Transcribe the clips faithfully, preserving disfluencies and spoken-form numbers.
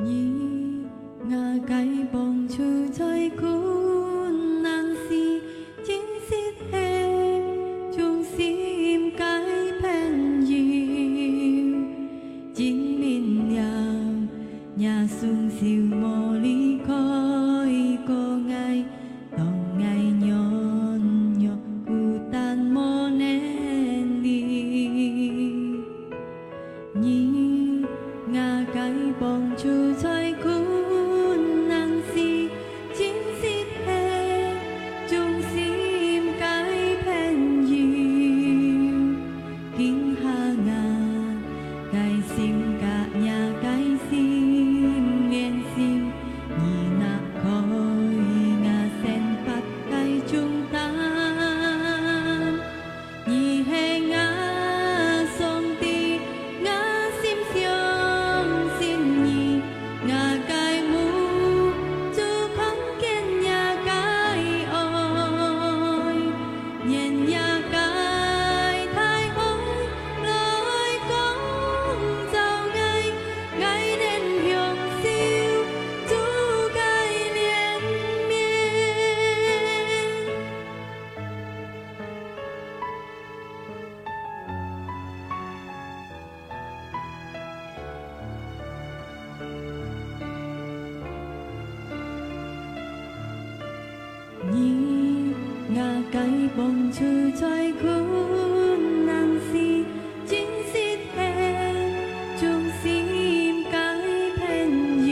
你，𠊎个幫助在困難時，真實係忠心个朋友。證明了若雙手無離開過𠊎，當𠊎軟弱孤單無能力。 你，𠊎个幫助在困難時，真實係忠心个朋友。今下𠊎个心佮若个心連心，你拿開𠊎生活个重擔。 你係𠊎上帝，𠊎心相信你，𠊎个目珠看見若个愛，願若个大愛來光照𠊎，𠊎能享受主个憐憫。 你，𠊎个幫助在困難時，真實係忠心个朋友。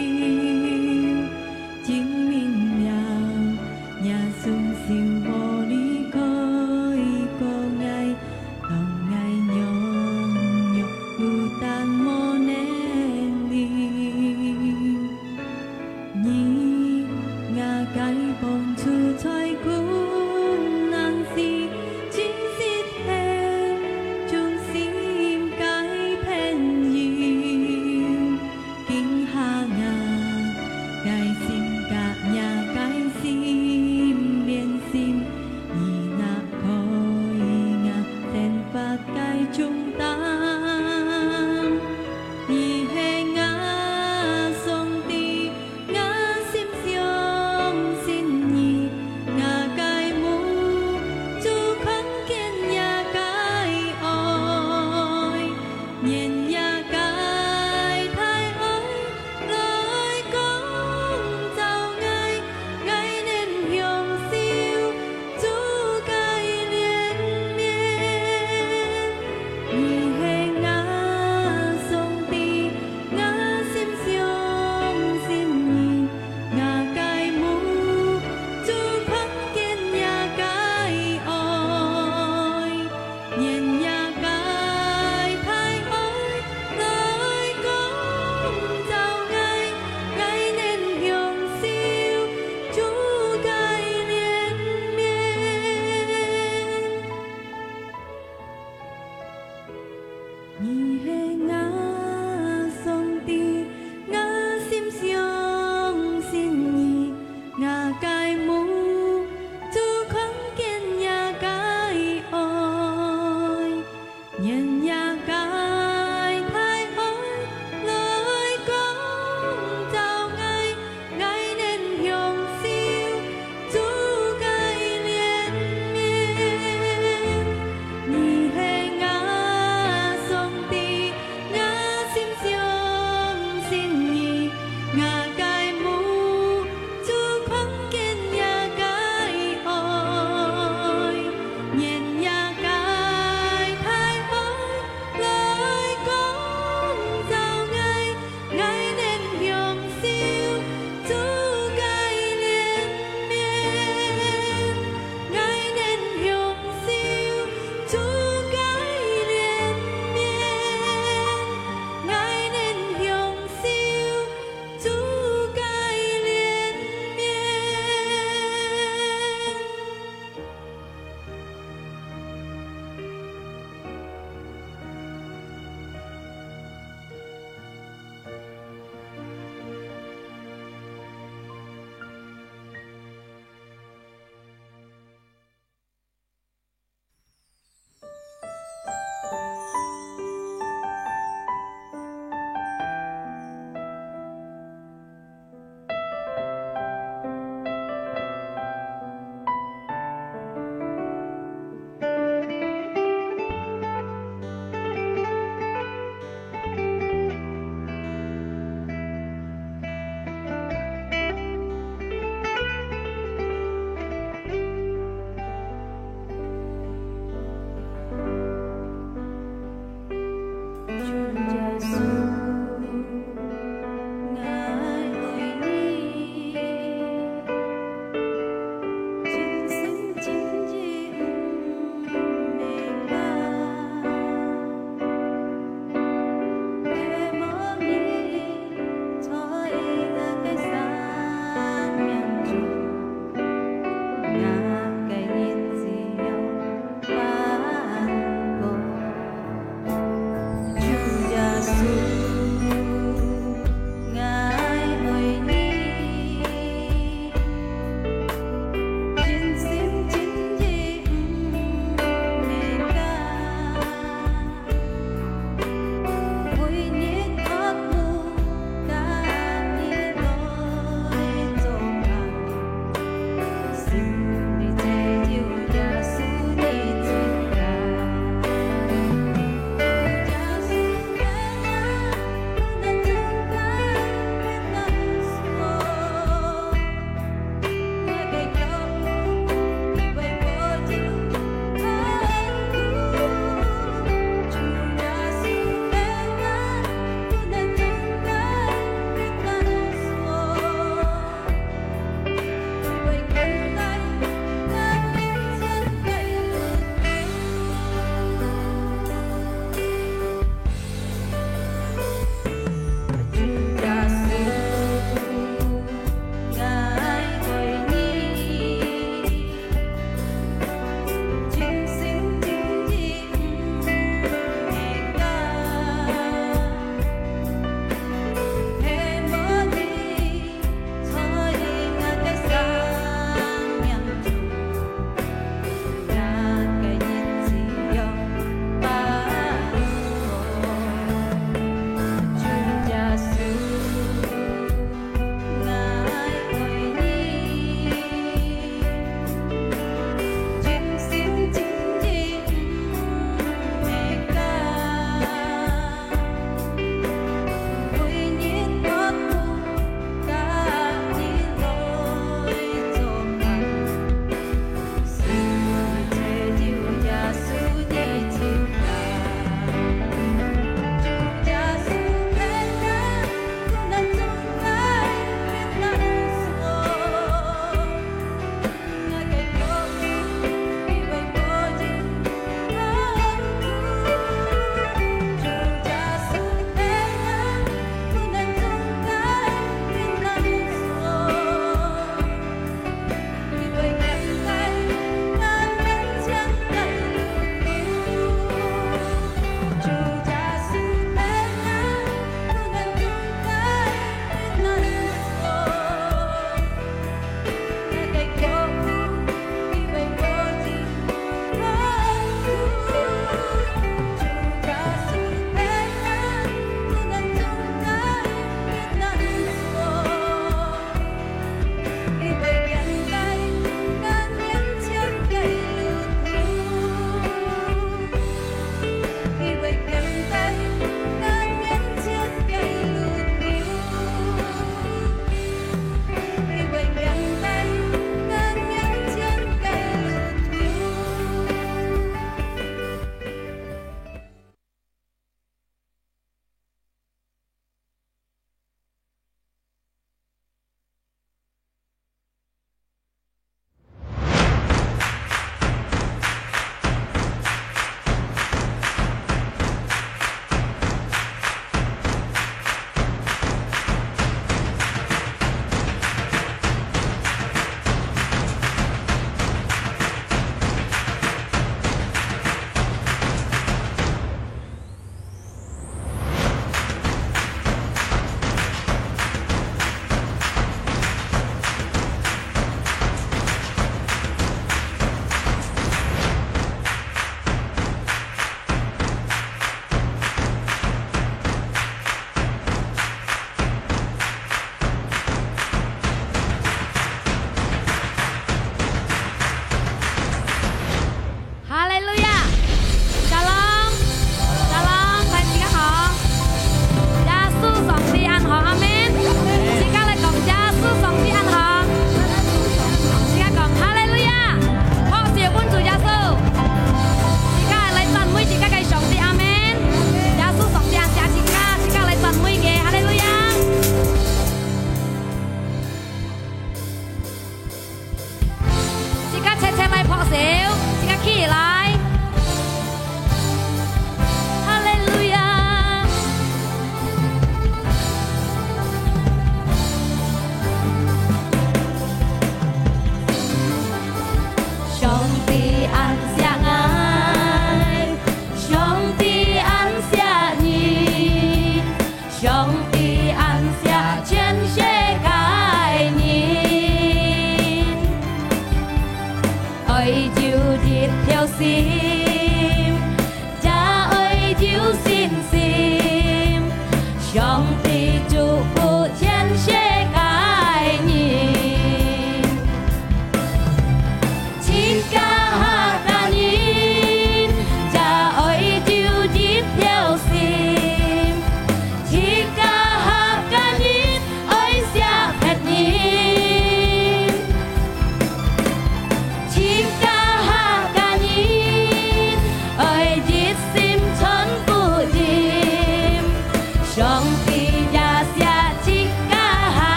證明了若雙手無離開過𠊎，當𠊎軟弱孤單無能力。你，𠊎个幫助在困難時，真實係忠心个朋友。 今下𠊎个心佮若个心連心，你拿開𠊎生活个重擔。你係𠊎上帝，𠊎心相信你，𠊎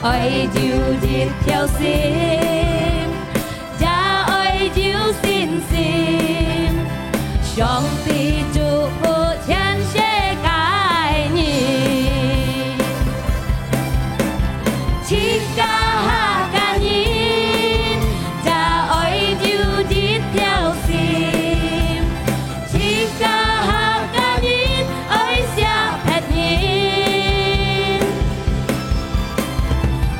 愛有一條心，也愛有信心。上帝祝福全世界人。自家客家人，也愛有一條心。 自家客家人愛惜別人，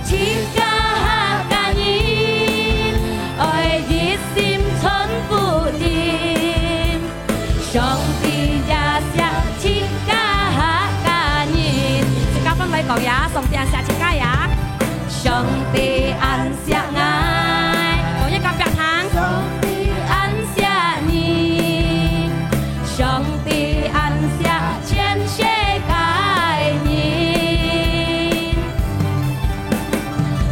自家客家人愛一心傳福音。上帝也惜自家客家人。自家翻來講呀，上帝也惜自家呀。上帝恁 惜𠊎。講一個別聽。上帝恁惜你，上帝恁惜全世界人。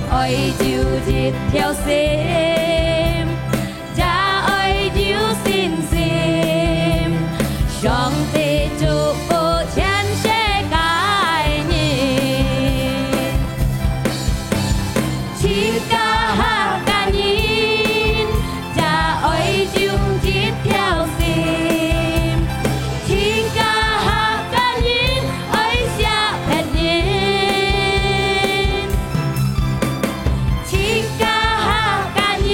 愛有一條心，也愛有信心。上帝祝福全世界人。 自家客家人，也愛有一條心。自家客家人，愛惜別人。自家客家人，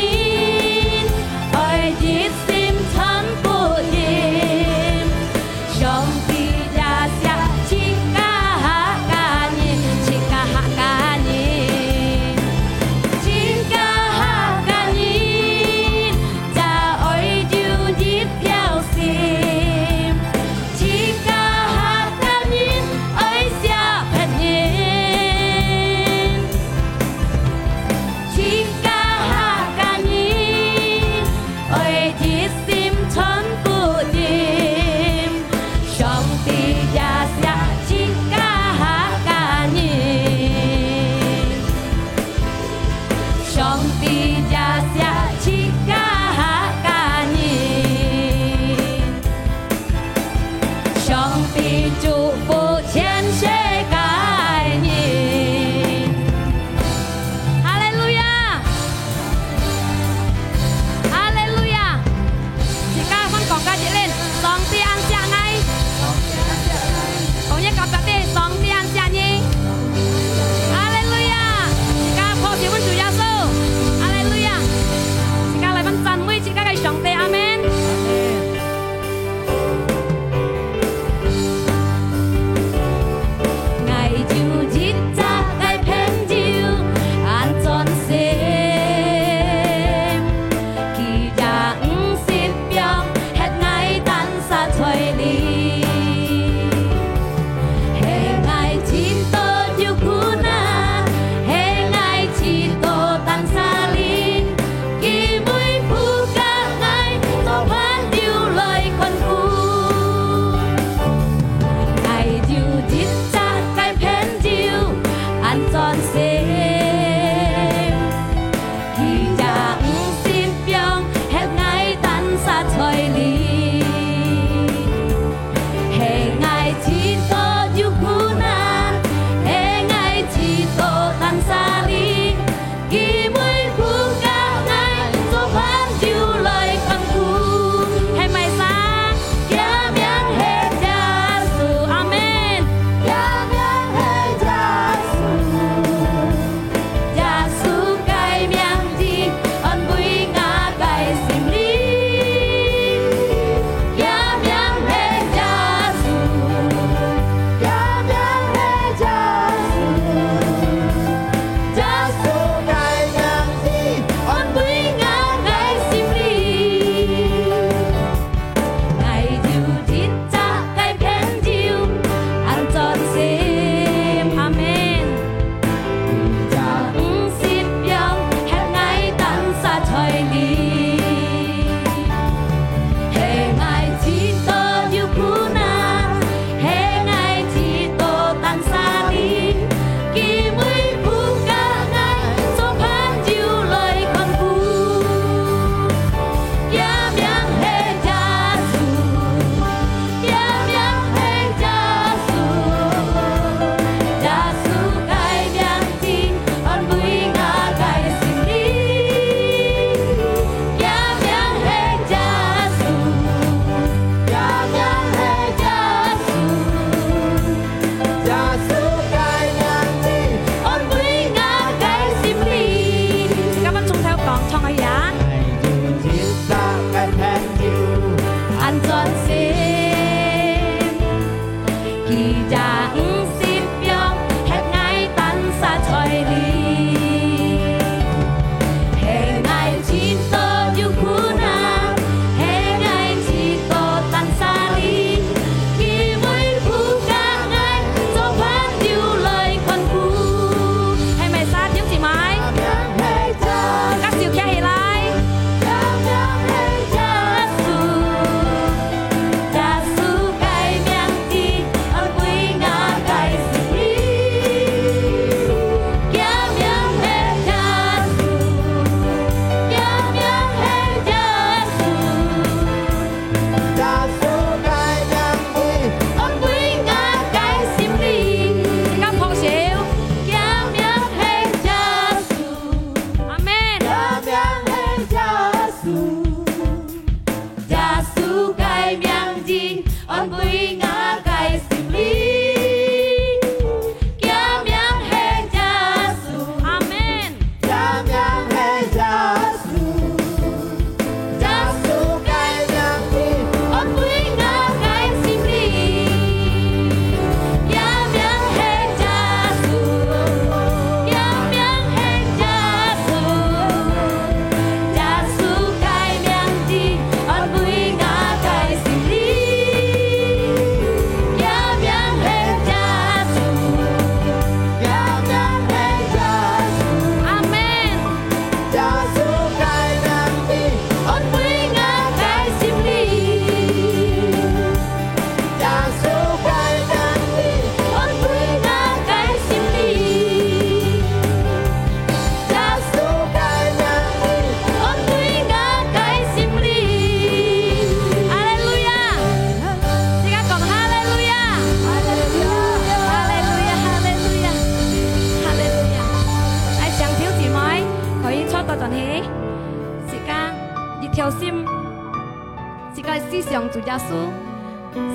向主耶穌，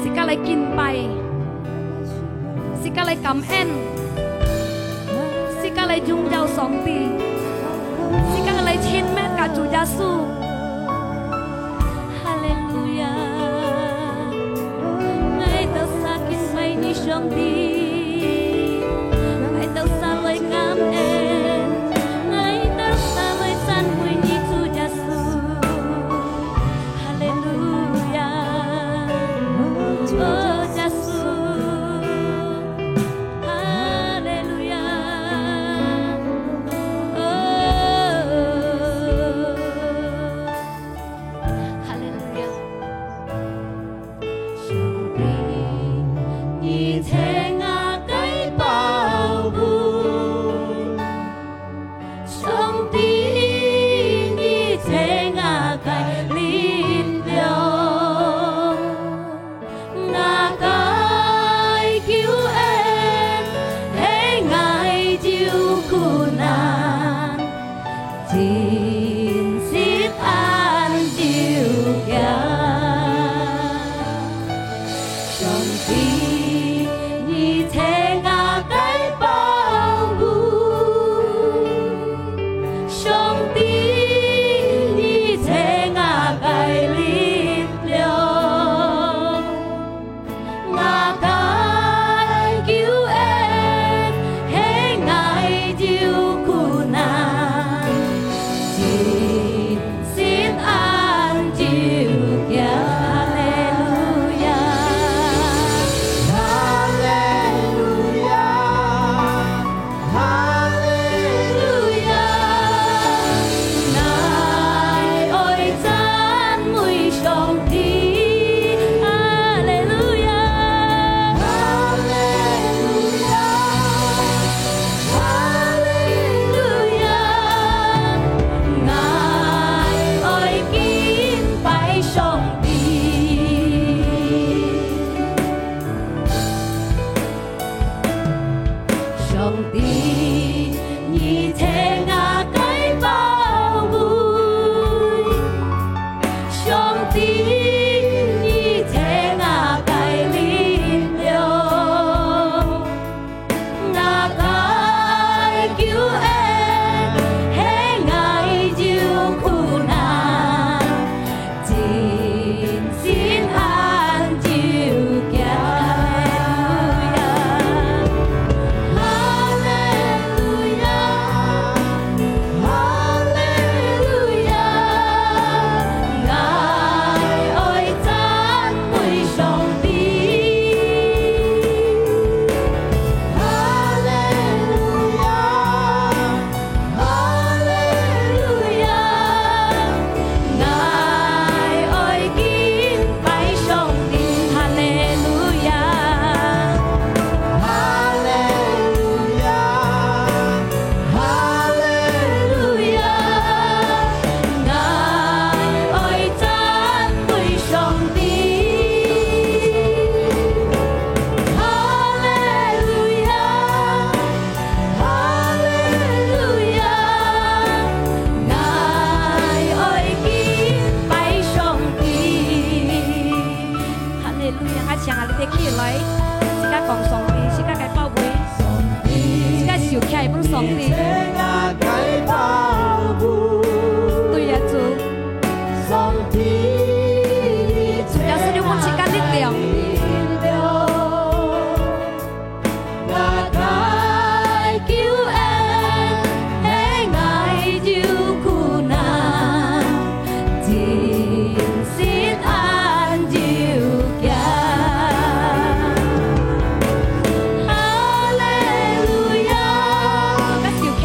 自家來敬拜，自家來感恩，自家來榮耀上帝，自家來親密佮主耶穌。哈利路亞！𠊎兜儕敬拜你，上帝，𠊎兜儕來感恩，𠊎兜儕來讚美你，主耶穌。 哈利路亞，哦，耶穌，哈利路亞，哦，哈利路亞。上帝，你係𠊎个寶貝。 上帝，你係𠊎个力量，𠊎个救恩，係𠊎有苦難，真實恁有care。 上帝，你係𠊎个寶貝，上帝，你係𠊎个力量，𠊎个救恩，係𠊎有苦難，真 心安就行。哈利路亞，哈利路亞，哈利路亞，𠊎愛讚美上帝。哈利路亞，哈利路亞。 哈利路亞，𠊎愛敬拜上帝。上帝，你係𠊎个寶貝，上帝，你係𠊎个力量。 𠊎个救恩，係𠊎有苦難，真心安就行。哈利路亞，哈利路亞，哈利路亞，𠊎愛讚 美上帝。哈利路亞，哈利路亞，𠊎愛敬拜上帝。哈利路亞，哈利路亞。 哈利路亞，𠊎愛讚美上帝。哈利路亞，哈利路亞，𠊎愛敬拜上帝。 哈利路亞！𠊎請𠊎兜起來，自家講上帝，自家个寶貝，自家手擎分上帝。對啊，主。主耶穌，你分自家力量。 𠊎个救恩，係𠊎有苦難，真心安就行。哈利路亞！自家手擎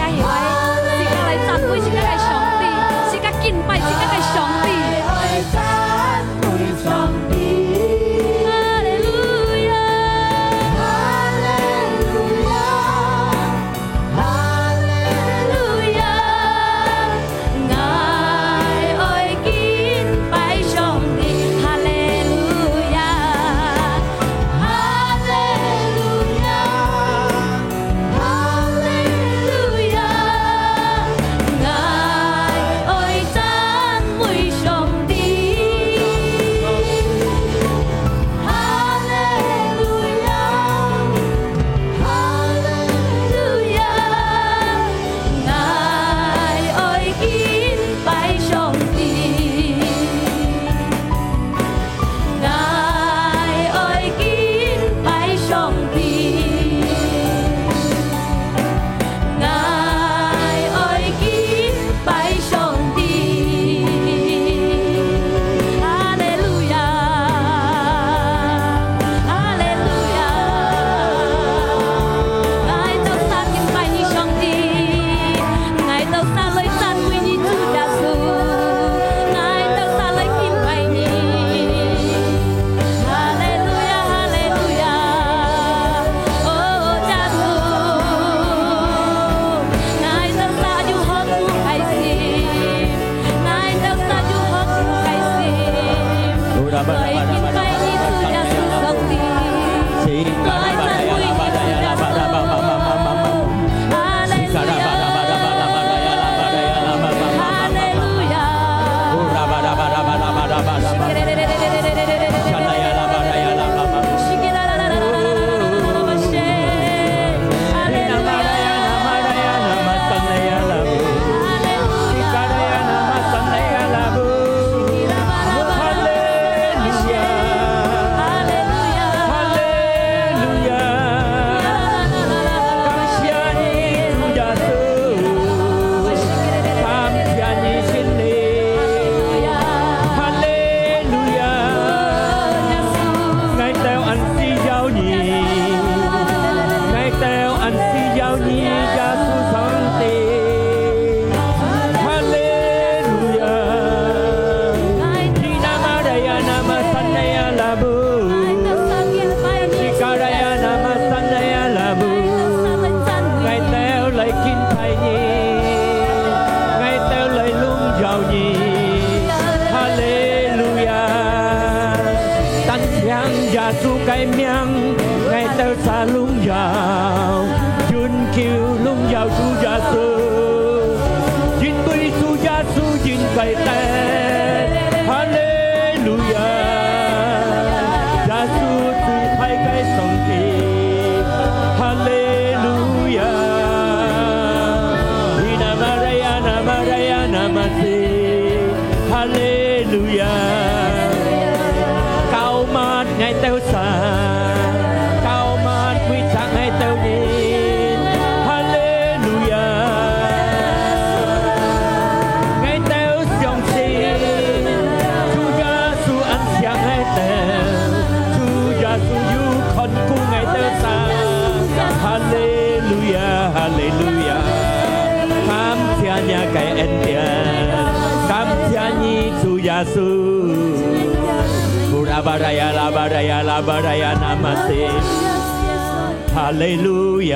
耶穌上帝。哈利路亞。Ina maraya nama sanaya labu. Sikaraya nama sanaya labu. 𠊎兜來敬拜你，𠊎兜來榮耀你。哈利路亞！單聽耶穌个名，𠊎兜儕榮耀，永久榮耀主耶穌，因為主耶穌應該得。哈利路亞！耶穌 最大个上帝。哈利路亞！Ina maraya nama raya nama si. 哈利路亞！膏抹𠊎兜儕，膏抹每隻𠊎兜人。哈利路亞！ 𠊎兜相信，主耶穌恁惜𠊎兜，主耶穌有看顧𠊎兜儕。哈利路亞，哈利路亞！感謝若个恩典，感謝你，主耶穌。Ura baraya la baraya la baraya nama si. 哈利路亞！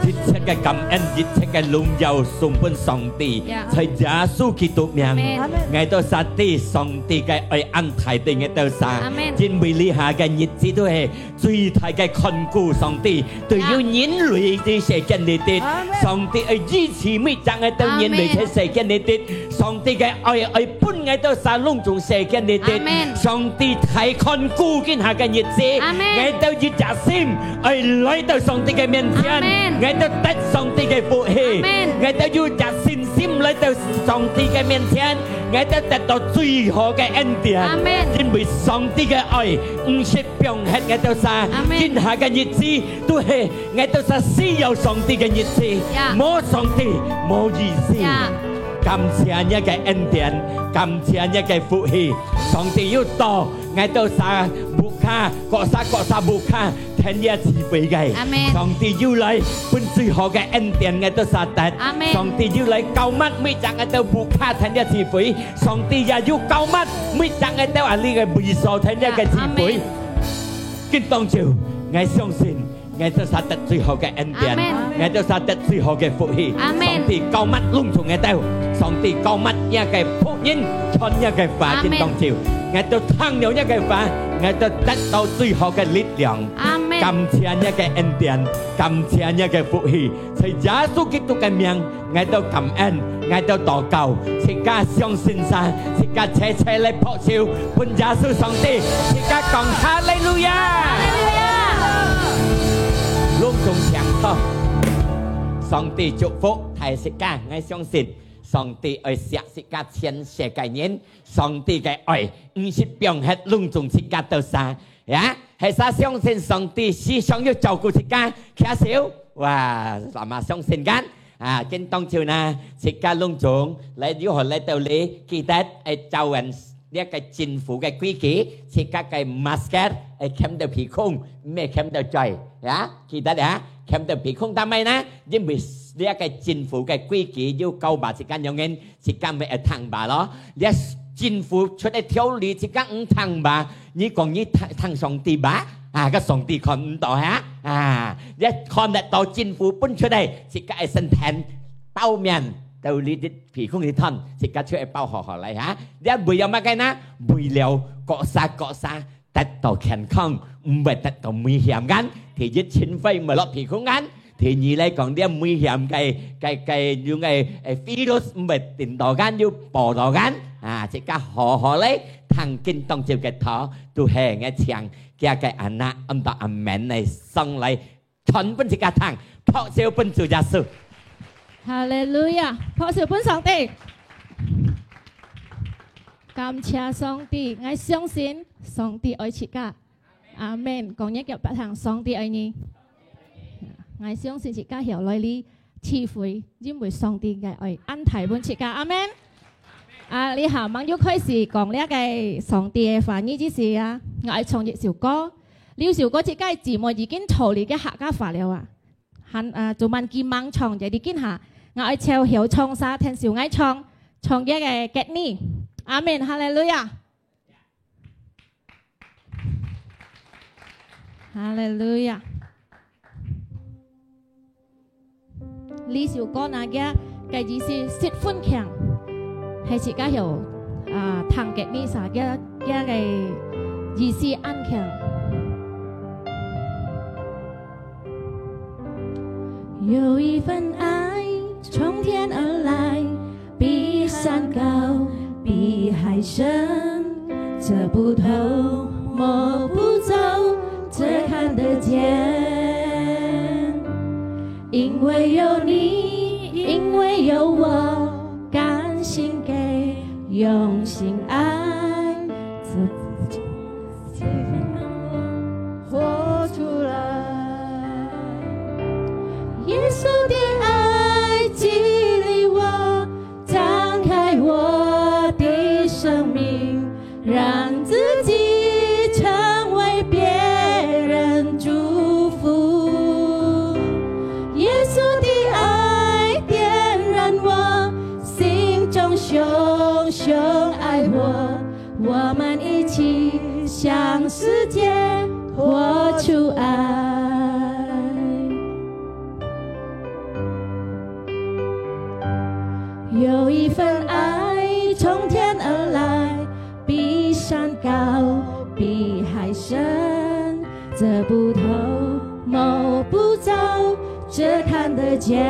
一切个感恩，一切个榮耀送分上帝，Yeah。在耶穌基督名，Amen。𠊎兜儕知上帝个愛恁大對𠊎兜儕，Amen。因為這下个日子都係最大个看顧，上帝對有人類在世間裡底，Amen。上帝愛醫治每隻𠊎兜人類在世間裡底，上帝个愛愛分𠊎兜儕攏總世間裡底，Amen。上帝大看顧今下个日子，Amen。𠊎兜一隻心愛來到上帝个面前，Amen。𠊎兜得上帝个福氣，Amen。𠊎兜有隻信心來到上帝个面前，𠊎兜得到最好个恩典，Amen。因為上帝个愛毋識放忒𠊎兜儕，Amen。今下个日子都係 𠊎兜儕需要上帝个日子，Yeah。無上帝，無意思。Yeah。感謝若个恩典，感謝若个福氣，上帝有到𠊎兜儕屋下，各儕各儕屋下，添這智慧个。Amen。上帝有來分最好个恩典，𠊎兜儕得。Amen。上帝有來膏抹每隻𠊎兜屋下，添這智慧。上帝也有膏抹每隻𠊎兜啊，這个位所，添這个智慧。Yeah。Amen。今當晝，𠊎相信 𠊎兜儕得最好个恩典，Amen。𠊎兜儕得最好个福氣。Amen。上帝膏抹攏總𠊎兜，上帝膏抹若个僕人，傳若个話，Amen。今當晝，𠊎兜聽了若个話，𠊎兜得到最好个力量。Amen。感謝若个恩典，感謝若个福氣，在耶穌基督个名， 𠊎兜感恩，𠊎兜禱告，自家相信儕，自家齊齊來拍手，分耶穌上帝，自家講哈利路亞！哈利路亞！攏總請坐。上帝祝福大自家，𠊎相信上帝愛惜自家全世界人，上帝个愛毋識放忒攏總自家兜儕。 呀，係儕相信上帝時常有照顧自家，擎手。哇，sama相信kan？啊，今當晝呢，自家攏總來，又好來到這，記得愛照按這个政府个規矩，自家个masker愛囥到鼻空，毋係囥到嘴。呀，記得呀，囥到鼻空，但係呢，因為這个政府个規矩有教吧自家樣人，自家毋係愛聽吧咯。這政府出个條例，自家毋聽吧， 你講你聽，聽上帝吧？啊，該上帝看毋到哈？啊，你看得到政府分出來，自家愛先聽，包面，到你的鼻空裡吞，自家就愛包好好來哈。你為了麼个呢？為了各儕各儕得到健康，毋會得到危險kan。第一，塵灰毋會落鼻空kan。 第二來講，這危險个，个，个，用个，誒，virus毋會傳到kan，又播到kan。啊，自家好好來聽今當晝个道，都係𠊎請厥个anak，安到阿門來上來，傳分自家聽，拍手分主耶穌。哈利路亞，拍手分上帝。感謝上帝，𠊎相信上帝愛自家。 阿門。講若隔壁聽，上帝愛你。𠊎相信自家曉來哩聚會，因為上帝个愛恁大分自家。阿門。啊，這下吂又開始講這个上帝个話語之時啊，𠊎愛唱一首歌。這首歌自家姊妹已經討論个客家話了啊。還，啊，做麼个佢吂唱，jadi今下，𠊎愛招曉唱儕，聽首𠊎唱，唱佢个結語。阿門，哈利路亞。哈利路亞。 這首歌呢，佢个意思十分強，係自家曉，啊，聽个，麼儕，佢，佢个意思恁強。有一份愛從天而來，比山高，比海深，測不透，摸不着，只看得見。 因為有你，因為有我，甘心給，用心愛，這份活出來。耶穌的愛激勵我，張開我的生命， 讓自己成為別人祝福。耶穌的愛點燃我，心中熊熊愛火，我們一起向世界活出愛。有一份愛從天而來， 比山高，比海深，測不透，摸不着，只看得見。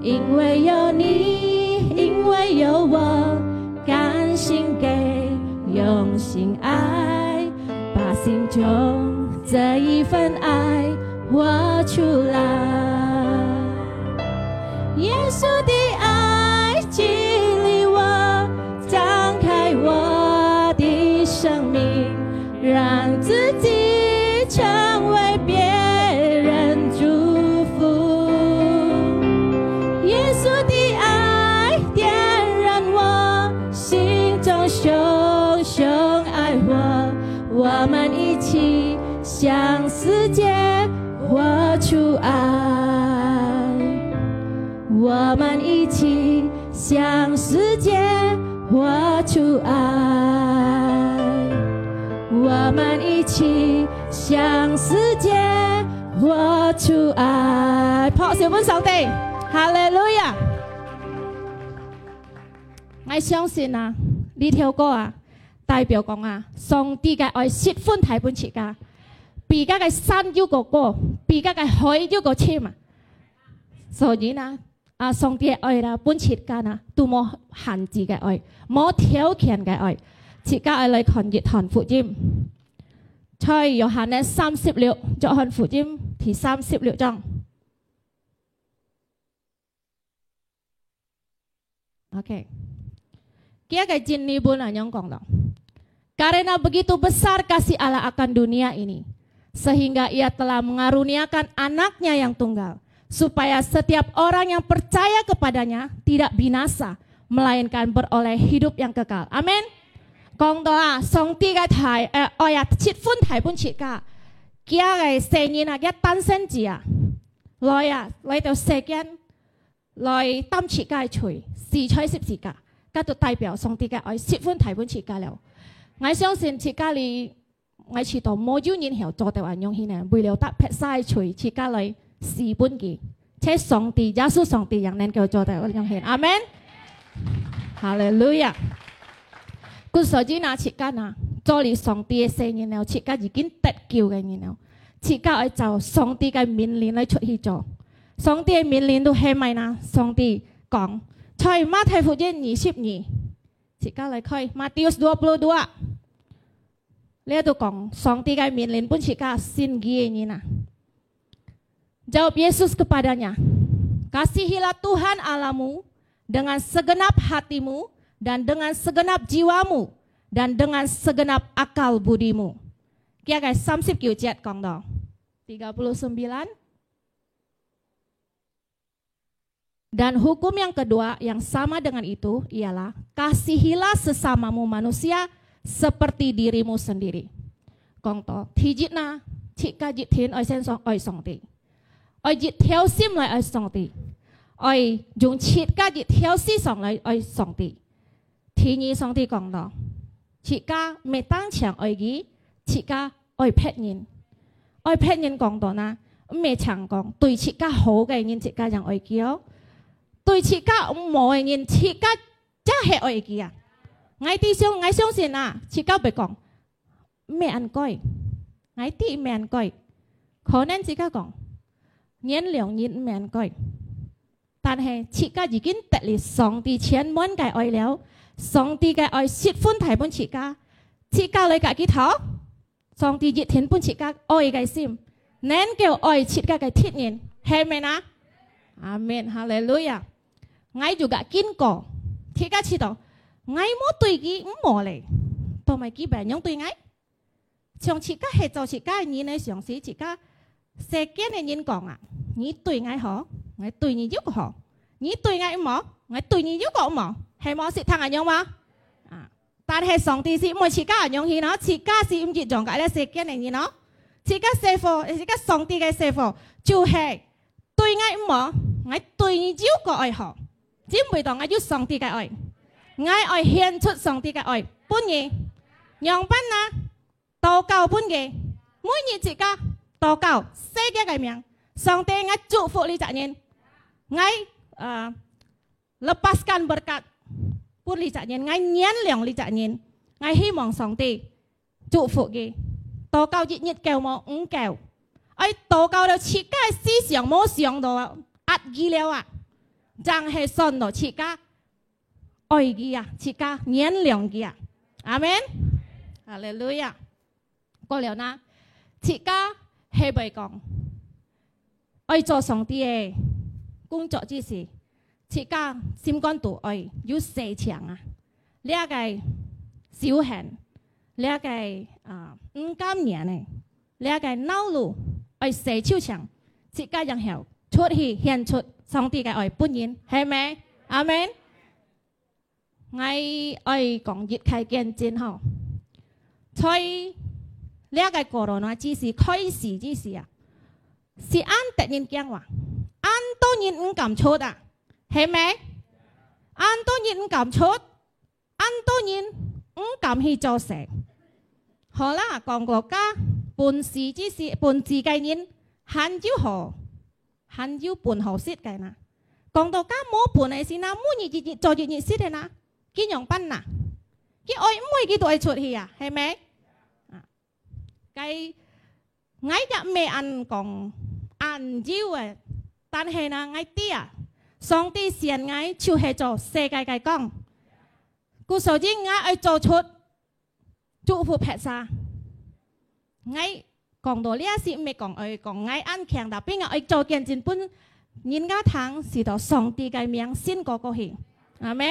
因為有你，因為有我，甘心給，用心愛，把心中這一份愛活出來。耶穌的愛激勵我， 張開我的生命，讓自己成為別人祝福。耶穌的愛點燃我，心中熊熊愛火，我們一起向世界活出愛。 我們一起向世界活出愛。我們一起向世界活出愛。拍手分上帝，哈利路亞！𠊎相信啊，這條歌啊，代表講啊，上帝个愛十分大分自家，比該个山又過高，比該个海又過深啊。所以呢， 啊，上帝个愛啦，分自家啦，都無限制个愛，無條件个愛。自家愛來看約翰福音，在約翰个三十六，約翰福音第三十六章。OK，佢个印尼文恁樣講咯：Karena begitu besar kasih Allah akan dunia ini, sehingga Ia telah mengaruniakan Anak-Nya yang tunggal, supaya setiap orang yang percaya kepada-Nya tidak binasa, melainkan beroleh hidup yang kekal. Amin. 講到啊，上帝个大，呃，愛啊，十分大分自家，佢个細人啊，佢單生子啊，來啊，來到世間，來擔自家个罪，死在十字架，該就代表上帝个愛十分大分自家了。𠊎相信自家裡 𠊎試著無有人曉做到恁樣形呢，為了得別儕个罪，自家來死分佢。只上帝，耶穌上帝正能夠做到恁樣形。阿門。哈利路亞。故所以呢，自家呢，做了上帝个細人了，自家已經得救个人了，自家愛照上帝个命令來出去做。上帝个命令都係麼个呢？上帝講，在馬太福音二十二，自家來開，Matius dua puluh dua。 這都講上帝个命令分自家信佢个人啊。Jawab Yesus kepadanya, "Kasihilah Tuhan Allahmu dengan segenap hatimu, dan dengan segenap jiwamu, dan dengan segenap akal budimu." 佢个三十九節講到，tiga puluh sembilan. Dan hukum yang kedua yang sama dengan itu ialah, "Kasihilah sesamamu manusia seperti dirimu sendiri." 講到，第一啊，自家一定愛先上愛上帝，愛一條心來愛上帝，愛用自家一條思想來愛上帝。第二，上帝講到，自家毋係單淨愛佢，自家愛別人。愛別人講到哪，毋係淨講對自家好个人，自家正愛佢哦。對自家毋好个人，自家正係愛佢啊。𠊎知相，𠊎相信啊，自家會講，毋係恁該，𠊎知毋係恁該。可能自家講，原諒人毋係恁該。但係自家已經得了上帝充滿个愛了，上帝个愛十分大分自家，自家來佮佢討，上帝一定分自家愛个心，能夠愛自家个敵人，係毋係啊？阿門，哈利路亞！𠊎有个經過，自家知道，𠊎無對佢毋好咧，做麼佢會恁樣對𠊎？像自家係做自家个人个常識，自家世間个人講啊，你對𠊎好，𠊎對你又好；你對𠊎毋好，𠊎對你又毋好，係無？識聽恁樣無？啊，但係上帝係毋會自家恁樣去哦，自家係毋一樣个，這世間个人哦，自家師傅，自家上帝个師傅，就係對𠊎毋好，𠊎對你又過愛好，因為到𠊎有上帝个愛，𠊎愛顯出上帝个愛分你。仰般啊？禱告分佢，每日自家禱告，寫佢个名。上帝，𠊎祝福這隻人，𠊎，呃，lepaskan berkat分這隻人，𠊎原諒這隻人，𠊎希望上帝祝福佢。禱告一日夠無？毋夠，愛禱告到自家个思想無想到壓佢了啊，正係算到自家愛佢啊，自家原諒佢啊。阿門。哈利路亞。過了呢，自家係會講，愛做上帝个工作之時，自家心肝肚愛有洗淨啊。這个仇恨，這个，啊，毋甘願个，這个惱怒，愛洗手淨，自家然後出去顯出上帝个愛分人，係無？阿門。 𠊎愛講一個見證吼，在這個corona之時，開始之時啊，係恁得人驚哇，恁多人毋敢出啊，係無？恁多人毋敢出，恁多人毋敢去做事。好啦，講到該本事之時，本事个人還有好， 還有本好食个呢。講到該無本个時呢，每日一日做一日食个呢，佢仰般呢？佢愛毋愛佢都愛出去啊，係無？啊，該𠊎也毋係恁講恁有个，但係呢，𠊎知啊，上帝選𠊎就係做世界个光。故所以𠊎愛做出 祝福別儕。𠊎講到這時，毋係講愛講𠊎恁強大，並𠊎愛做見證分人家聽，使到上帝个名升高過去。阿門。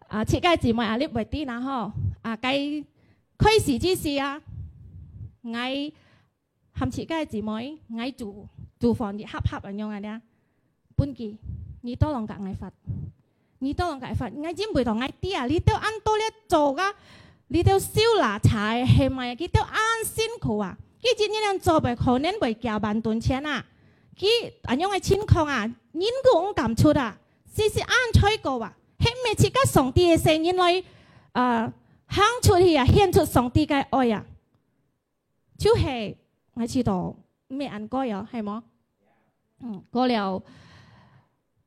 啊，自家姊妹啊，你會知啦吼。啊，該開始之時啊，𠊎 喊自家姊妹，𠊎煮，煮飯一盒盒恁樣啊，分佢，你tolong佮𠊎發，你tolong佮𠊎發，𠊎因為到𠊎知啊，你兜恁多咧做啊，你兜燒蠟柴係無啊，佢兜恁辛苦啊，佢一日恁做會可能會幾萬ton錢啊，佢恁樣个情況啊，人都毋敢出啊，時時恁衰過啊，係毋係自家上帝个細人來，呃，行出去啊，顯出上帝个愛啊。 就係，𠊎知道，毋係恁該哦，係無？嗯，過了，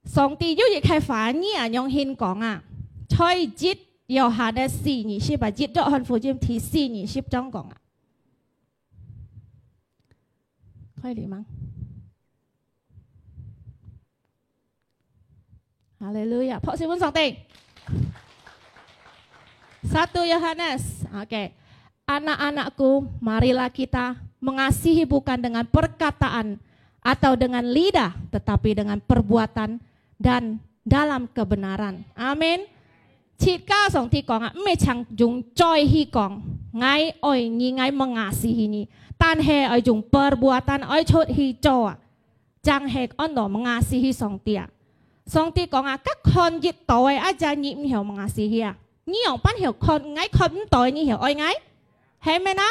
上帝有一個話語啊，仰形講啊，在一Yohanes四二十啊，一約翰福音第四二十章講啊。可以嗎？ Haleluya. Puji Tuhan. Satu Yohanes. Oke. Anak-anakku, marilah kita mengasihi bukan dengan perkataan atau dengan lidah, tetapi dengan perbuatan dan dalam kebenaran. Amin. 自家上帝講啊，毋係淨用嘴去講，𠊎愛你，𠊎mengasihi你，但係愛用perbuatan，愛出去做啊。 正係安到mengasihi上帝啊。上帝講啊，該看得到个，啊，這你毋曉mengasihi啊？你仰般曉看，𠊎看毋到个，你曉愛𠊎？係無啊？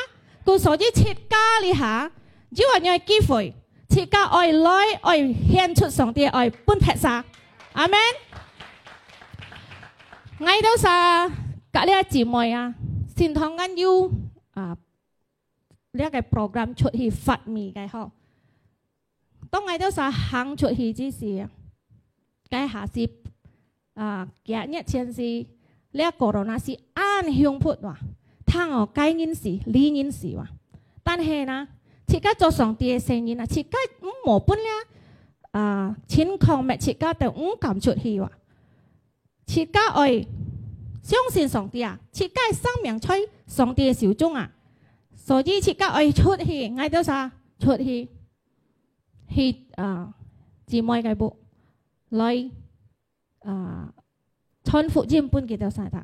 故所以自家這下有恁樣个機會，自家愛來，愛顯出上帝个愛分別儕。阿門。𠊎兜儕隔壁姊妹啊，聖堂間有啊，這个program出去發米个吼。當𠊎兜儕行出去之時，該下時啊，幾日前時，這corona係恁凶暴哇，聽哦，該人死，這人死哇。但係呢，自家做上帝个細人啊，自家毋好分這啊情況，乜自家都毋敢出去哇。自家愛相信上帝啊，自家个生命在上帝个手中啊，所以自家愛出去，𠊎兜儕出去，去啊姊妹个屋來。啊，傳福音分佢兜儕聽，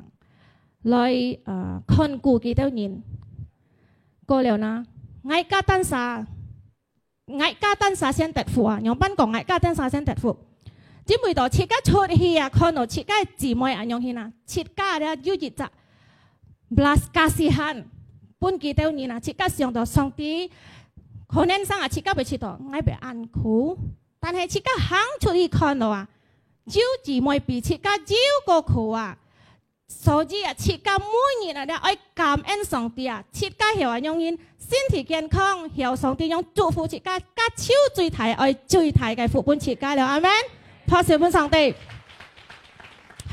來啊看顧佢兜人。過了呢，𠊎家單儕，𠊎家單儕先得福啊！仰般講𠊎家單儕先得福？因為到自家出去啊，看到自家个姊妹恁樣形啊，自家這有一隻belas kasihan分佢兜人啊，自家想到上帝，可能生啊，自家會試到𠊎會恁苦，但係自家行出去看到啊， 有姊妹比自家又過苦啊！所以啊，自家每日啊，愛感恩上帝啊！自家曉啊，仰形身體健康，曉上帝仰祝福自家，該就最大愛最大个福分自家了。阿門！拍手分上帝！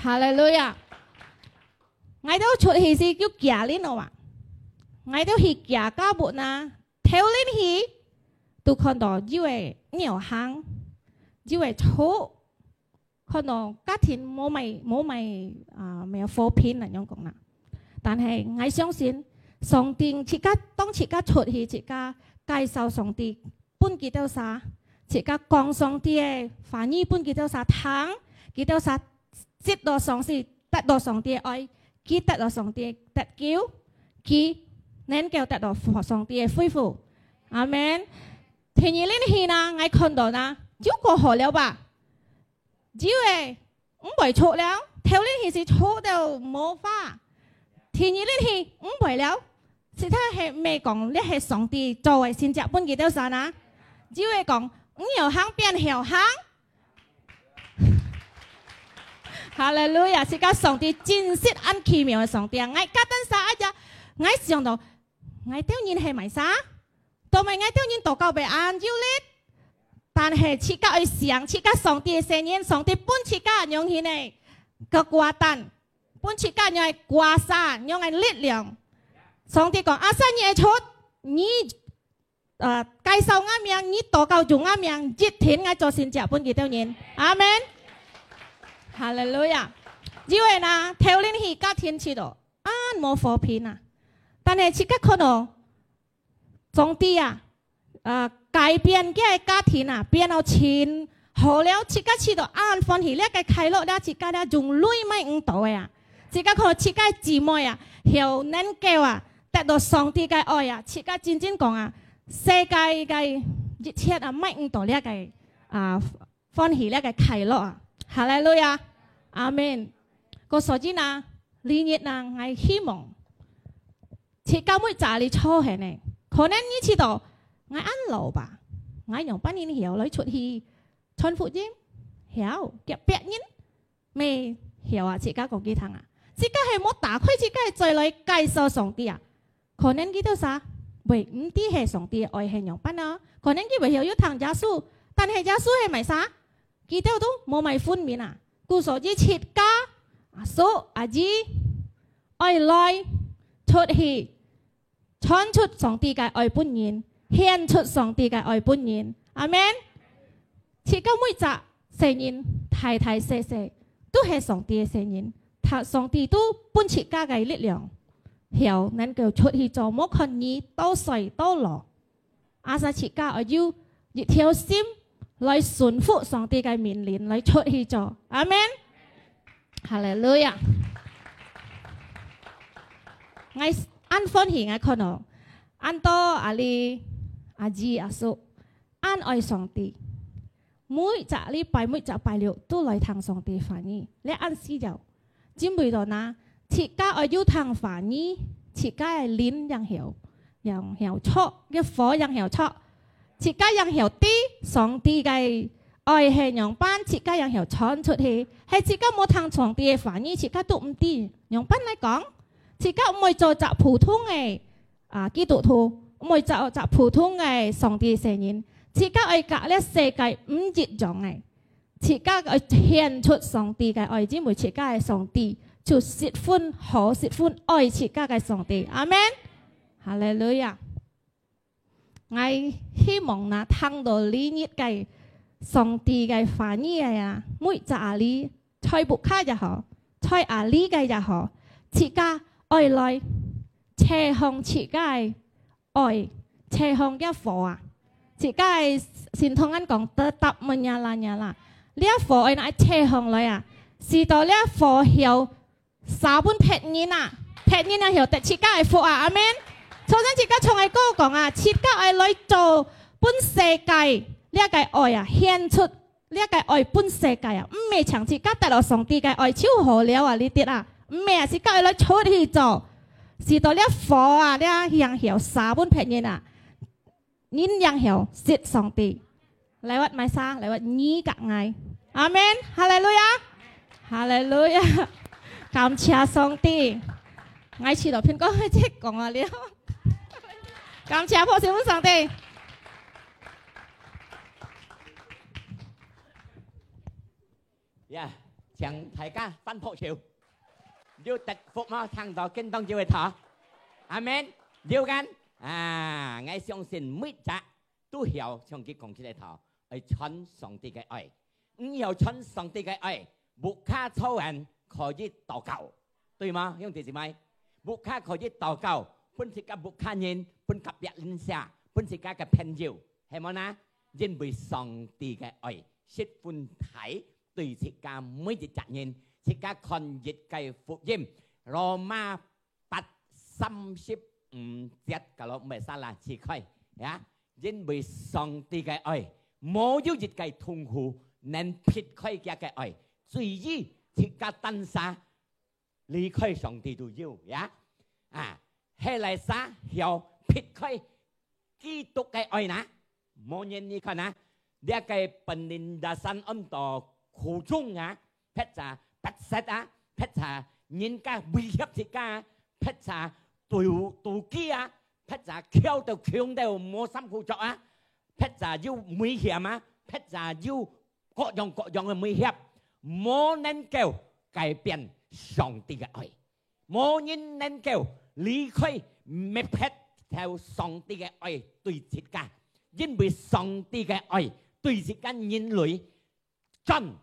哈利路亞！𠊎兜出去時有行輪哦啊！𠊎兜去行家屋啊，頭輪去都看到有个鳥行，有个草， 看到家庭無麼个無麼个啊，無和平恁樣講啦。但係𠊎相信，上帝自家當自家出去，自家介紹上帝分佢兜儕，自家講上帝个話語分佢兜儕聽，佢兜儕識到上帝，得到上帝个愛，佢得到上帝个得救，佢能夠得到上帝个恢復。阿門。第二輪去呢，𠊎看到呢，又過好了吧？ 有个毋會著了，頭輪去時著到無花，第二輪去毋會了。實在係毋係講這係上帝做个神蹟分佢兜儕啊？有个講，毋曉行變曉行。哈利路亞！自家上帝真實恁奇妙个上帝啊！𠊎家單儕哎呀，𠊎想到，𠊎兜人係麼儕？ 做麼个𠊎兜人禱告會恁有力？但係自家愛想，自家上帝个細人，上帝分自家仰形个kekuatan，分自家仰个kuasa，仰个力量。上帝講：「Asal你愛出，你，呃，介紹𠊎名，你禱告用𠊎名，一定𠊎做神蹟分佢兜人。」阿門。哈利路亞。因為呢，頭輪去家庭試到，恁無和平啊。但係自家看到 上帝啊，呃，改變佢个家庭啊，變到真好了，自家試到恁歡喜，這个快樂，這自家這用鐳買毋到个啊。自家看到自家姊妹啊，曉能夠啊，得到上帝个愛啊，自家真正講啊，世界个一切啊，買毋到這个啊， 歡喜這个快樂啊！哈利路亞！阿門！故所以呢，這日呢，𠊎希望自家每隻哩坐等呢，可能你試到，𠊎恁老吧，𠊎仰般人曉來出去傳福音？曉，隔壁人乜曉啊，自家講佢聽啊，自家係無打開自家个嘴來介紹上帝啊。 可能佢兜儕會毋知係上帝个愛係仰般啊，可能佢會曉有聽耶穌，但係耶穌係麼儕，佢兜都無麼分明啊。故所以自家，阿叔阿姨，愛來出去，傳出上帝个愛分人，顯出上帝个愛分人。阿門。自家每隻細人，大大細細，都係上帝个細人，他，上帝都分自家个力量，曉能夠出去做，無看你多歲多老。Asal自家愛有一條心來順服上帝个命令，來出去做。阿門。哈利路亞。𠊎恁歡喜，𠊎看到，恁多阿里、阿姨、阿叔，恁愛上帝。 每隻禮拜、每隻拜六都來聽上帝話語，這恁需要。因為到哪，自家愛有聽話語，自家个靈正曉樣曉著，該火樣曉著，自家樣曉知上帝个愛係仰般，自家樣曉傳出去。係自家無聽上帝个話語，自家都毋知仰般來講。自家毋會做隻普通个，啊，基督徒，毋會做隻普通个上帝个細人。自家愛佮這世界毋一樣个。 自家愛顯出上帝个愛，因為自家个上帝就十分好，十分愛自家个上帝。阿們。哈利路亞！𠊎希望哪，聽到這日个上帝个話語个啊，每隻阿里，在屋下也好，在阿里个也好，自家愛來，切放自家个 愛，切放這火啊！自家个神同人講，tetap menyala-nyala。這火愛拿切放來啊！使到這火曉燒分別人啊！別人啊曉得自家个福啊！阿們。昨天自家唱个歌講啊，自家愛來做分世界這个愛啊，顯出 這个愛分世界啊，毋係淨自家得到上帝个愛就好了啊！這兜啊，毋係啊，自家愛來出去做，使到這火啊，這樣曉燒分別人啊，人樣曉識上帝。Lewat麼儕？Lewat你佮𠊎。阿們，哈利路亞，哈利路亞，感謝上帝。𠊎試著蘋果會講啊了，感謝拍手分上帝。 呀，請大家翻拍手。有得福無？聽到跟當久个頭。阿們。有kan？啊，𠊎相信每隻都曉，像佢講起來頭，愛傳上帝个愛。毋曉傳上帝个愛，屋下做人可以禱告，對無？兄弟姊妹，屋下可以禱告，分自家屋下人，分隔壁鄰舍，分自家个朋友，係無呢？因為上帝个愛十分大， 對自家每一隻人，自家看一个福音，羅馬八三十五節，kalau毋係salah，試看，ya。因為上帝个愛，無有一个痛苦能撇開佢个愛，所以自家單儕離開上帝都有，ya。啊，係哪儕曉撇開 基督个愛呢？無人你看啊，這个penindasan安到苦衷啊，或者迫切啊，或者人家威脅自家啊，或者肚，肚飢啊，或者窮到窮到無衫褲著啊，或者有危險啊，或者有各樣各樣个威脅，無能夠改變上帝个愛。 無人能夠離開，搣撇忒上帝个愛對自家，因為上帝个愛對自家人類專、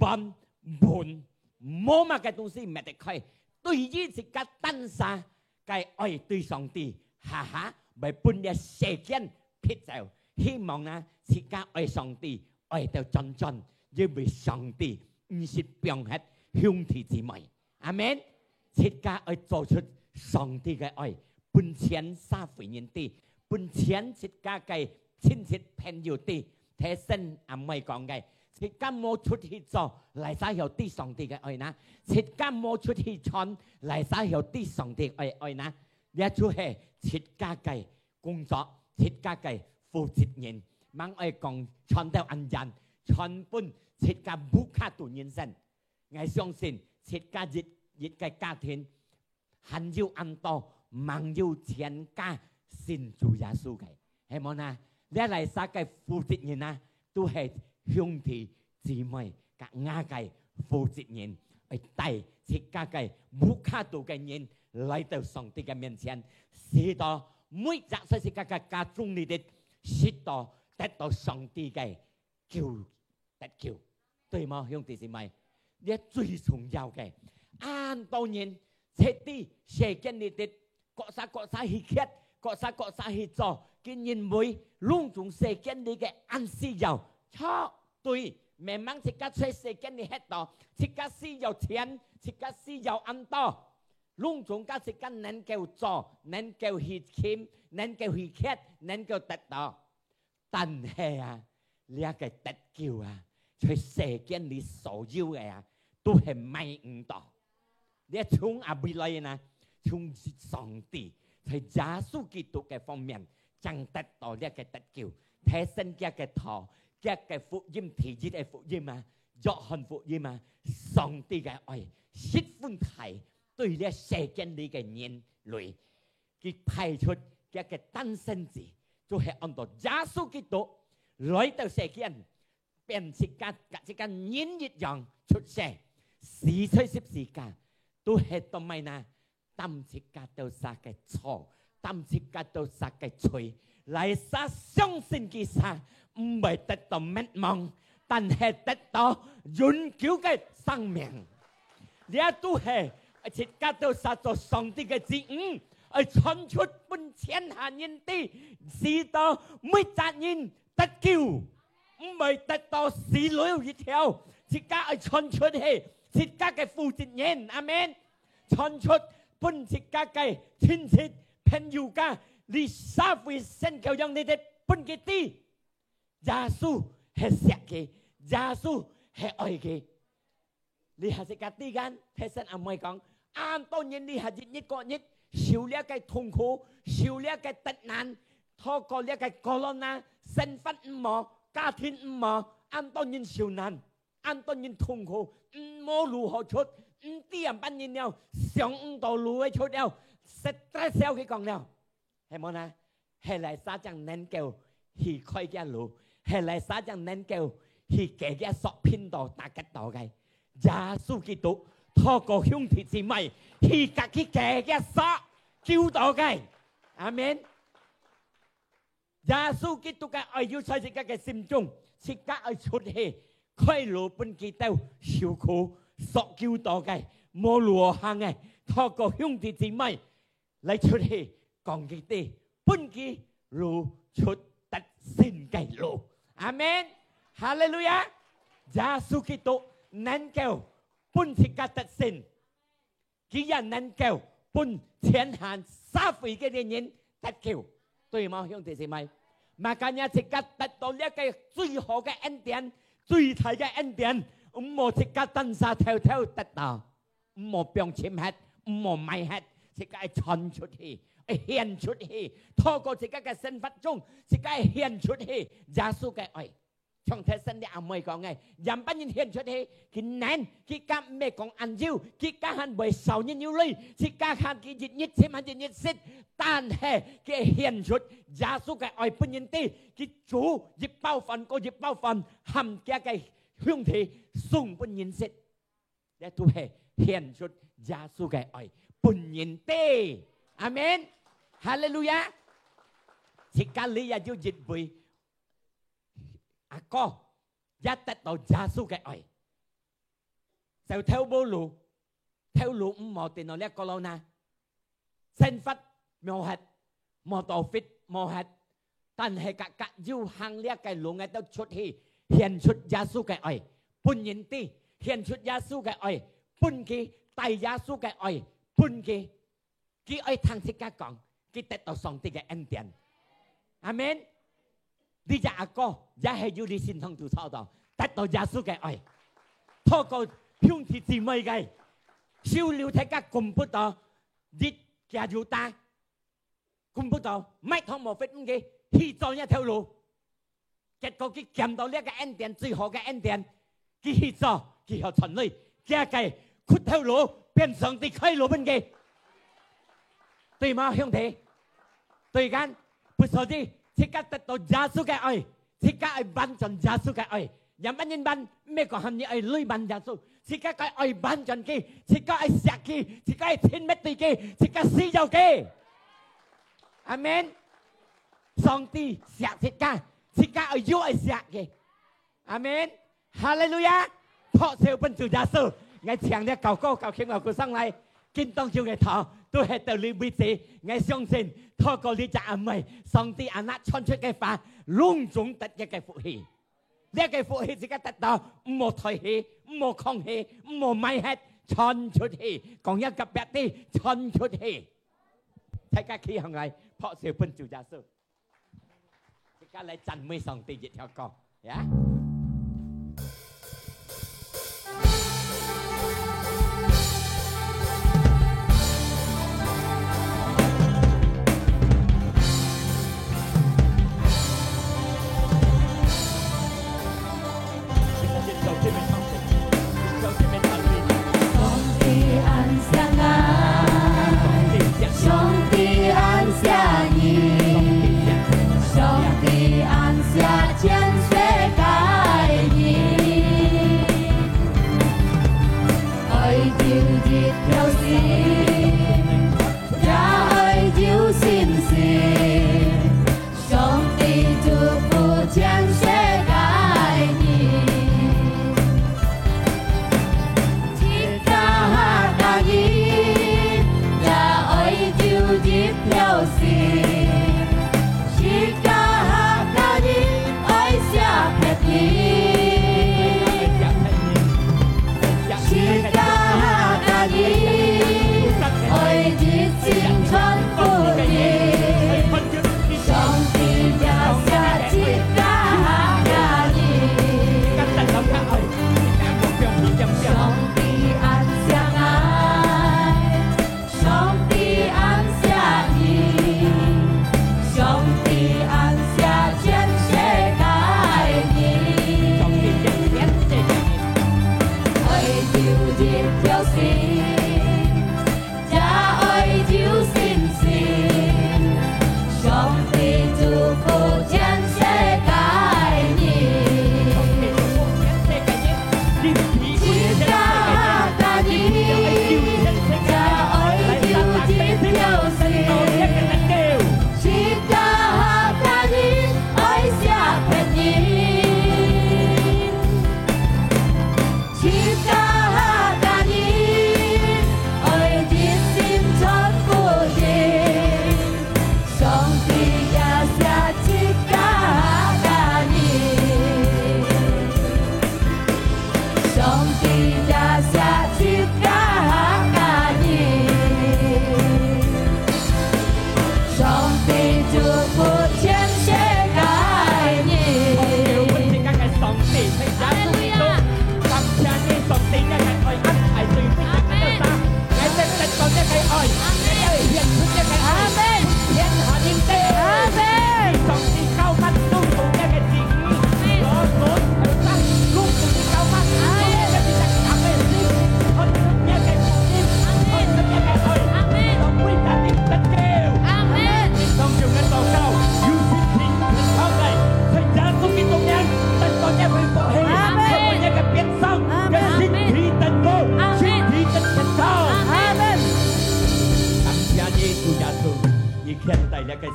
萬、本，無麼个東西搣得開。對於自家單儕个愛對上帝，哈哈，會分這世間撇走。希望啊，自家愛上帝，愛到專專，因為上帝毋識放忒兄弟姊妹。 阿們。自家愛做出上帝个愛，分全社會人知，分全自家个親戚朋友知。頭先阿妹講个，自家無出去做，哪儕曉知上帝个愛呢？自家無出去傳，哪儕曉知上帝个愛呢？這就係自家个工作，自家个負責任。吂愛講傳到恁遠，傳分自家屋下肚人先。 𠊎相信自家一，一个家庭，還有恁多吂有全家信主耶穌个，係無呢？這哪儕个負責任啊，都係兄弟姊妹佮𠊎个負責任，愛帶自家个屋下肚个人來到上帝个面前，使到每隻在自家个家中裡肚，使到得到上帝个救，得救。 對無，兄弟姊妹？這最重要个。恁多人，在這世間裡肚，各儕各儕去缺，各儕各儕去做，佢認為攏總世間裡个恁需要。著，對，memang自家在世間裡歇到，自家需要錢，自家需要恁多，攏總个自家能夠做，能夠去尋，能夠去缺，能夠得到。 但係啊，這个得救啊，在世間裡所有个啊，都係買毋到。這從哪位來呢？從上帝，在耶穌基督个方面，正得到這个得救。提升佢个道，佢个福音，第一个福音啊，約翰福音啊，上帝个愛十分大，對這世間裡个人類，佢派出佢个單生子，就係安到耶穌基督，來到世間， 變自家，甲自家人一樣出世，死在十字架，都係做麼个呢？擔自家兜儕个錯，擔自家兜儕个罪，來儕相信佢儕，毋會得到滅亡，但係得到永久个生命。這都係自家兜儕做上帝个子女，愛傳出分天下人知，使到每隻人得救。 毋會得到死路一條，自家愛傳出去，自家个負責任，阿門。傳出分自家个親戚、朋友家，你社會生口樣你得分佢知，耶穌係惜佢，耶穌係愛佢。 這下自家知間，大聲阿妹講，恁多人這下一日過日，受這个痛苦，受這个得難，透過這个corona，生活毋好，家庭毋好，恁多人受難，恁多人痛苦，毋無路好出，毋知仰般人了，想毋到路个出了，stress了佢講了。 係無呢？係哪儕正能夠去開佢路，係哪儕正能夠去解佢索拼到打結到个。耶穌基督透過兄弟姊妹去甲佢解佢索，救到个。阿門。耶穌基督个愛有在自家个心中，自家愛出去，開路分佢兜受苦，索救到个，無路好行个，透過兄弟姊妹 來出去講佢知，分佢路出得勝个路。阿門。哈利路亞。耶穌基督能夠分自家得勝，佢也能夠分天下社會个人得救，對無，兄弟姊妹？Makanya自家得到這个最好个恩典，最大个恩典，毋好自家單儕偷偷得到。 毋好放深忒，毋好埋忒，自家愛傳出去，愛顯出去，透過自家个生活中，自家愛顯出去耶穌个愛。像頭先你阿妹講个，仰般人顯出去，佢能，佢敢毋係講恁久，佢敢還會少人有鐳，佢敢還佢一日尋還一日食，但係佢顯出耶穌个愛分人知，佢煮一包飯過一包飯，喊佢个兄弟送分人食。 這都係顯出耶穌个愛，分人知。阿門。哈利路亞。自家裡也有一位阿哥，也得到耶穌个愛。就頭無路，頭路毋好，定到這个corona。 生活無忒，無到fit無忒，但係甲甲有行這个路，𠊎兜出去，顯出耶穌个愛，分人知，顯出耶穌个愛，分佢，帶耶穌个愛，分佢，佢愛聽自家講，佢得到上帝个恩典。阿門。你隻阿哥也係有你身上肚找到，得到耶穌个愛，透過兄弟姊妹个，收留大家comfort到，你加油打，comfort到，麥當勞fit毋佢，去做這條路。結果佢撿到這个恩典，最好个恩典，佢去做，佢曉賺鐳，佢个屈頭路變上帝開路分佢。對嗎，兄弟？對kan？不所以，自家得到耶穌个愛，自家愛完全耶穌个愛。仰般人完，毋係講喊你愛鐳完耶穌，自家个愛完全佢，自家愛惜佢，自家愛親密對佢，自家需要佢。阿門。上帝惜自家，自家愛又愛惜佢。阿門。哈利路亞！拍手分主耶穌。𠊎請這高高高興高高上來，今當中个頭都係到你為止。𠊎相信，透過你隻阿妹，上帝anak傳出个話，攏總得一个福氣。這个福氣自家得到，毋好推棄，毋好放棄，毋好埋忒，傳出去，講一个別地，傳出去。大家企起來，拍手分主耶穌。 自家來讚美上帝一條歌，呀！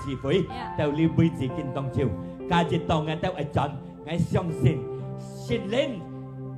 智慧，到你位置緊當中。今日到𠊎兜愛轉，𠊎相信聖靈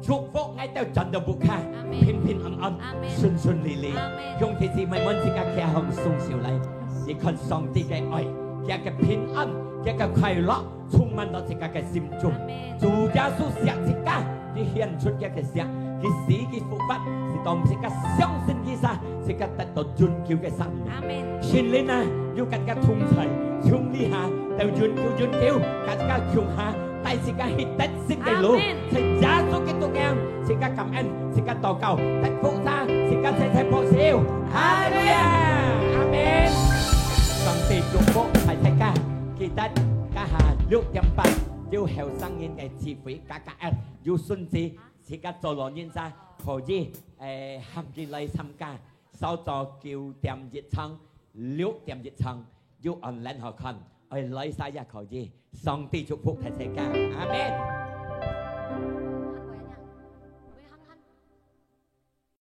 祝福𠊎兜轉到屋下，平平安安，順順利利。兄弟姊妹們，自家擎䟘雙手來，你看上帝个愛，佢个平安，佢个快樂，充滿到自家个心中。主耶穌惜自家，佢顯出佢个惜，佢死佢復活，係當自家相信佢儕，自家得到永久个生命。聖靈啊，有佮自家同在，從這下到永久永久，佮自家共下，帶自家去得勝个路。在耶穌基督名，自家感恩，自家禱告，得福氣，自家齊齊拍手。哈利路亞！阿門。上帝祝福大大家，記得這下六點半有後生人个聚會，加加F，有順序，自家做老人家可以，誒，喊佢來參加。 韶早九點一場，六點一場，有online好看，愛來儕也可以。上帝祝福大自家，阿門。